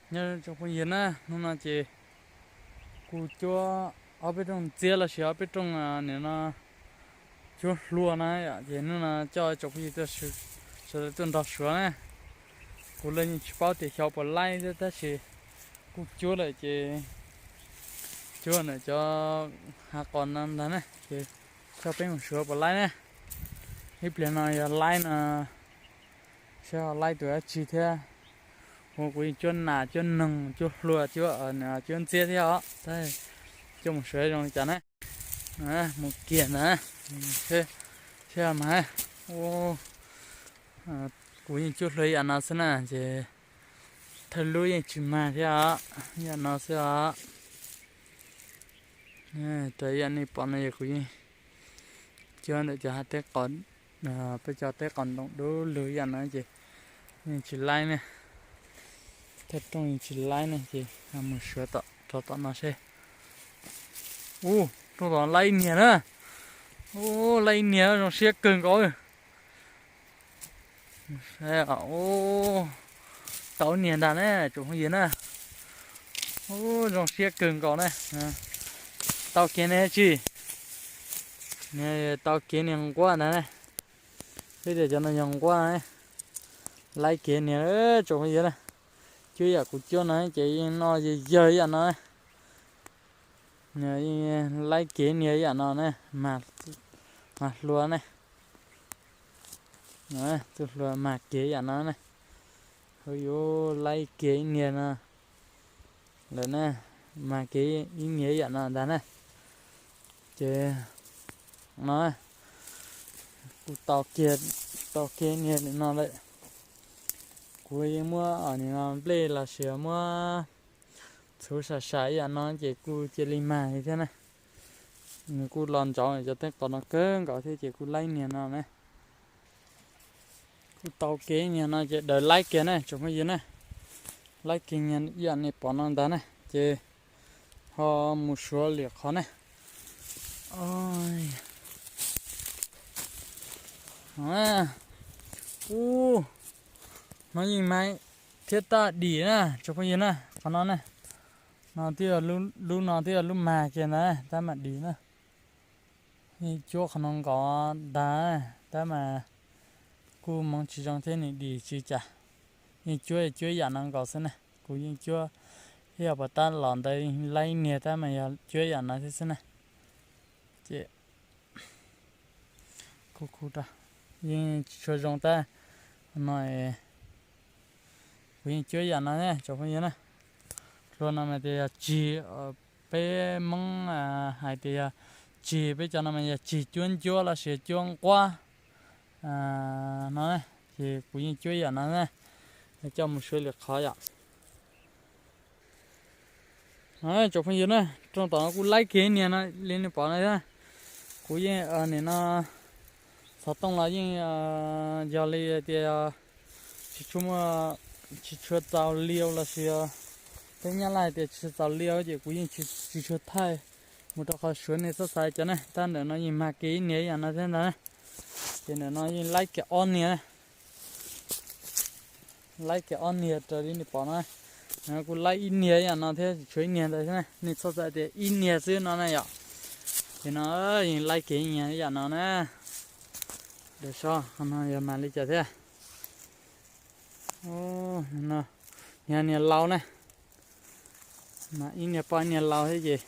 Nyob zoo tsoom phooj ywg na, hnub no ces kuv cuab ob peb rooj ntxiab los sis ob peb rooj nim no cuab hlua na yom, ces hnub no coj tsoom phooj ywg tuaj, sawv daws tuaj nrog suav na. Kuv los yeej tsis paub tias xyov puas laib thiab tab sis kuj cuab lawm ces cuab ntawm cov hav qos no ntag na, ces coj peb mus suav puas laib na. Ib pliag no yog laib no saib ho laib tus dab tsi thiab. Ua kuv yeej cuab nas cuab noog cuab hlua cuab, cuab ntxiab thiab os, tab coj mus suav zoo li cas na. Mus kiag ntag, saib mas. Kuv yeej cuab hlua yam no xwb na ces thawj lub yeej tsis mag thiab os, yam no xwb os. Raws yam nej pom no yog kuv yeej cuab ntawm cov hav teb qos, peb cov teb qos ntoo dub lug yam no ces yeej tsis laib ne. Thawj rooj yeej tsis laib ne ces mus suav tom rau tom no seb. Ub, rooj tom laib ib niag na. Ub, laib ib niag zoo siab kawg nkaus. Tau niag ntag ne tsoom phooj ywg na. Ub, zoo siab kawg nkaus na. Tau kev niag tsi, tau kev niag nquab ntag ne. Peb tias cov no yog nquab na. Laib kev niag tsoom phooj ywg na. Cuab yam kuv cuab no ces yeej noj yawg yawg yam no. Laib kev niag yam no na, mag hlua ne. Tus hlua mag kev yam no na. Hu yuav laib kev ib niag no lawm na, mag kev ib niag yam no ntag na. Ces no kuv tau kiag, tau kev niag no lawm. Kuv yeej muab nim no nplej los sis muab txhuv sam sam ib yam no ces kuj cia li mag li thiab na. Nws kuj los ntsauv cov teb qos no kawg nkaus thiab ces kuj laib niag no na. Kuj tau kev niag no ces daws laib kiag na tsoom phooj ywg na. Laib kiag niag ib yam nej pom no ntag na ces ho mus suav lwm qhov na. Ub, no yeej mag thiab tab dim na tsoom phooj ywg na, qhov no na. No twb yog lub, no twb yog lub mag kiag ntag tab mam dim na. Yeej cuab qhov no nkaus ntag tab mas kuj hmoov tsis zoo thiab nim dim tsis cas. Yeej cuab cuab yam no nkaus xwb na, kuv yeej cuab ib yam puas tab los ntawd laib niag tab mas yog cuab yam no thiab xwb na. Ces kuv yeej tsis tshua zoo tab no. Kuv yeej cuab yam no tsoom phooj ywg na. Hlua no mas tias yog tsig, peb Hmoob hais tias yog tsig, peb cov no mas yog tsig cuab ncuab los sis cuab nquab no. Ces kuv yeej cuab yam no na, coj mus suav lwm qhov yom. Tsoom phooj ywg na, rooj tom no kuj laib kiag niag no li nej pom no thiab. Kuv yeej nim no xov tooj los yeej yog li tias tsis tshua muaj, tsis tshua txaus liu los sis peb nyab laj hais tias tsis txaus liu ces kuv yeej tsis tshua thaij mus rau qhov suav nej txhob xav cas ne. Tab ntawm no yeej mag kiag ib niag ib yam no thiab ntag. Ces ntawm no yeej laib kiag ob niag, laib kiag ob niag raws li nej pom no. Kuj laib ib niag ib yam no thiab, tshuav ib niag ntawd thiab, nej txhob xav tias ib niag xwb no na yom. Ces no yeej laib kiag ib niag ib yam no na. Daws seb no yog mag li cas thiab. Niag niag laus na, mas ib niag poj ib niag laus thiab ces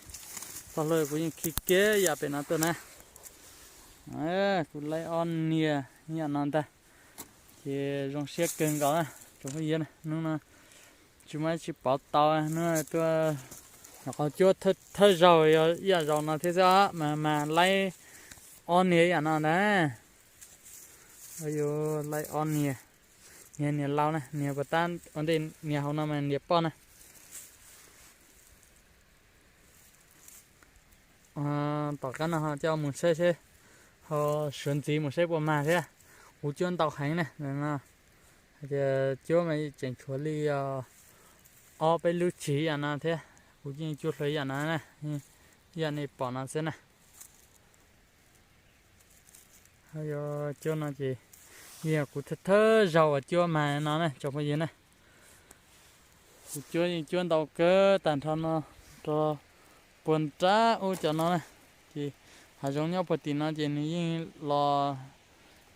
txoj hlua kuv yeej khi kev yam pem no tuaj na. Kuv laib ob niag ib yam no ntag, ces zoo siab kawg nkaus na tsoom phooj ywg na. Hnub no tsis muaj dab tsi pauv tau, hnub no tuaj nyuam qhuav cuab thawj zaug yog ib yam zaus no thiab xwb mas, mas laib ob niag ib yam no ntag. Yuav laib ob niag, niag niag laus na, niag puas tab ua ntej niag hauv no mas niag poj na. Tom qab no ho coj mus saib seb, ho suav ntxiv mus saib puas mag thiab. Kuv cuab ntau heev na, hais tias cuab mas tseem tshuav li ob peb lub tsig yam no thiab. Kuv yeej cuab hlua yam no na, yam nej pom no xwb na. Ho yuav cuab no ces yog kuv thawj zaug uas cuab mag no na tsoom phooj ywg na. Kuv cuab yeej cuab ntau kawg tag nrho no rau puag nram ub cov no na. Ces hav zoov nyob puag tim no ces nws yeej los,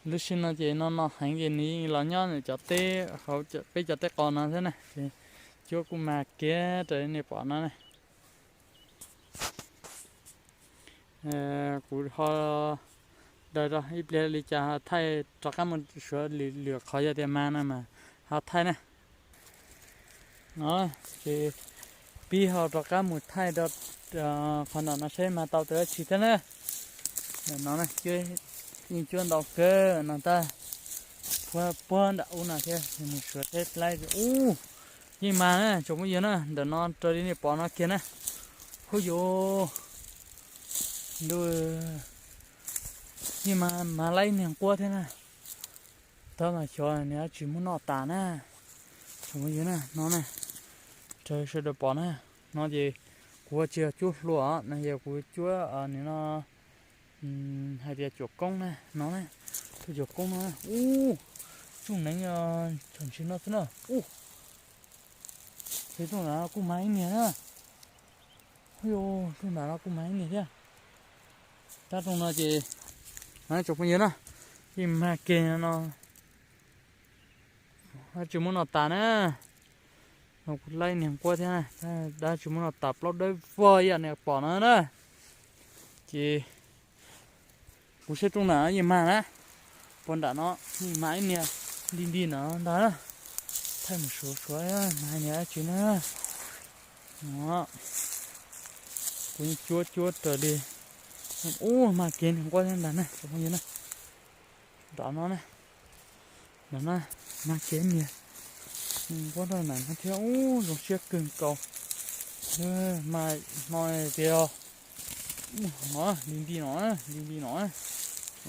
lub sij no ces no no heev ces nws yeej los nyob cov teb hauv peb cov teb qos no thiab na. Ces cuab kuj mag kiag raws li nej pom no na. Kuv ho daws rau ib pliag li cas ho thaij rov qab mus suav lwm lwm qhov, yog tias mag no mas ho thaij na. No ces pib ho rov qab mus thaij rau qhov nram no seb mag tau tus dab tsi thiab na. Ntawm no yeej cuab ntau kawg no tab, puag nram ub no thiab, mus suav teb laib ub, yeej mag na tsoom phooj ywg na. Ntawm no raws li nej pom no kiag na, huj yuv, ntuj, yeej mag, mag laib niag nquab thiab na. Tab mas xyov nws dab tsi muab noj tas na. Tsoom phooj ywg na, no na, raws sawv daws pom na, no ces kuv ua tsis yog cuab hlua no, yog kuv cuab nim no hais tias cuam koob na, no na, tus cuam koob no, ub, tsoom neev tsom ntsis no xwb na, ub, ces rooj nram no kuj mag ib niag na, ub, rooj nram no kuj mag ib niag thiab. Tab rooj no ces, tsoom phooj ywg na, yeej mag kiag no, dab tsi muab noj tas na. No kuv laib niag nquab thiab, dab tsi muab noj tas plaub dawb vog ib yam nej pom no na. Ces kuv saib rooj nram yeej mag na, puag nram no yeej mag ib niag nti nti no ntag. Thaij mus suav suav mag niag dab tsi na. Kuv yeej cuab cuab raws li, ub, mag kiag niag nquab thiab ntag na tsoom phooj ywg na. Nram no na, nram no mag kiag niag nquab rau nram no thiab, ub, zoo siab kawg nkaus. Mag no tiag, nti nti no, nti nti no,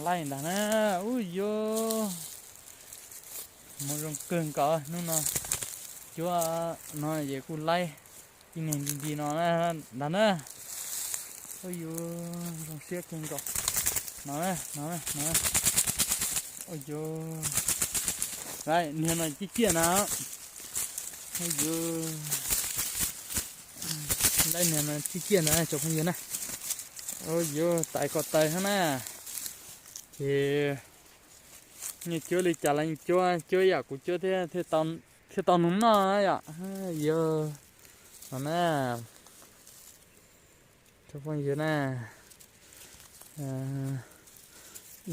laij ntag na, ub yuv, hmoov zoo kawg nkaus hnub no. Cuab no ces kuj laij ib niag nti nti no ntag na. Ub yuv, zoo siab kawg nkaus. No, no, no, ub yuv, laij niag no ciaj ciaj na. Ub yuv, laij niag no ciaj ciaj na tsoom phooj ywg na. Ub yuv, tais ko taw thiab na. Ces nej cuab li cas los yeej cuab, cuab yam kuv cuab thiab thiaj tau noog noj yom. Yog no na, tsoom phooj ywg na,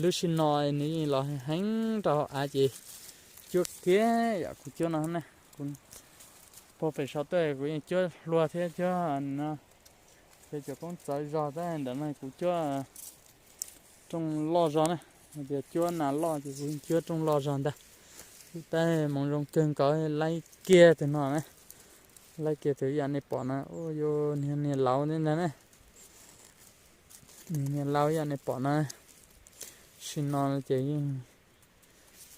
lub sij no nws yeej los heev rau hauv av ces cuab kiag yam kuv cuab no na. Kuv puag pem saum tuaj kuv yeej cuab hlua thiab cuab no, ces cov koob txawv zog tab ntawm no kuv cuab rooj loj zog na. Hais tias cuab nas loj ces kuv cuab rooj loj zog ntag. Tab hmoov zoo kawg nkaus laij kiag tus no na. Laij kiag tus yam nej pom no, ub yuv, niag niag laus thiab ntag na. Niag niag laus yam nej pom no. Sim no ces yeej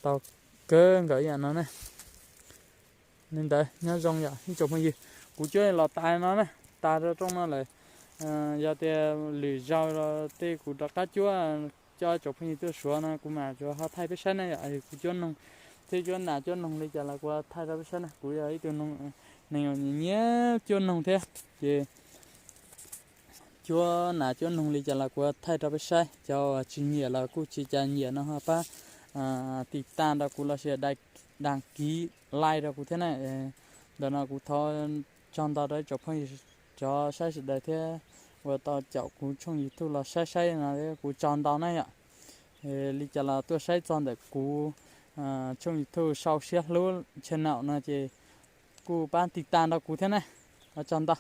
tau kawg nkaus yam no na. Li ntawd nyob zoo yom ib tsoom phooj ywg, kuv cuab los tas no na, tas rau rooj no lawm. Yog tias lwm zaug los tej kuv rov qab cuab coj tsoom phooj ywg tuaj suav no kuv mam tsuas ho thaij peb saib na yom. Kuv cuab noog thiab cuab nas cuab noog li cas los kuv thaij rau peb saib na. Kuv yog ib tug neeg uas nyiam cuab noog thiab ces cuab nas cuab noog li cas los kuv thaij rau peb saib. Cov uas tsis nyiam los kuj tsis cas, nyiam no ho pab tiv tas rau kuv los sis dais, dais kiv, like rau kuv thiab na. Ntawm no kuv thov tsaug ntau rau ib tsoom phooj ywg cov saib sawv daws thiab uas tau caum kuv tshooj YouTube los saib saib no, kuv tsaug ntau na yom. Li cas los tuaj saib txog ntawm kuv tshooj YouTube Sau Siab Hlub channel no ces kuj pab tiv tas rau kuv thiab na. Ua tsaug ntau.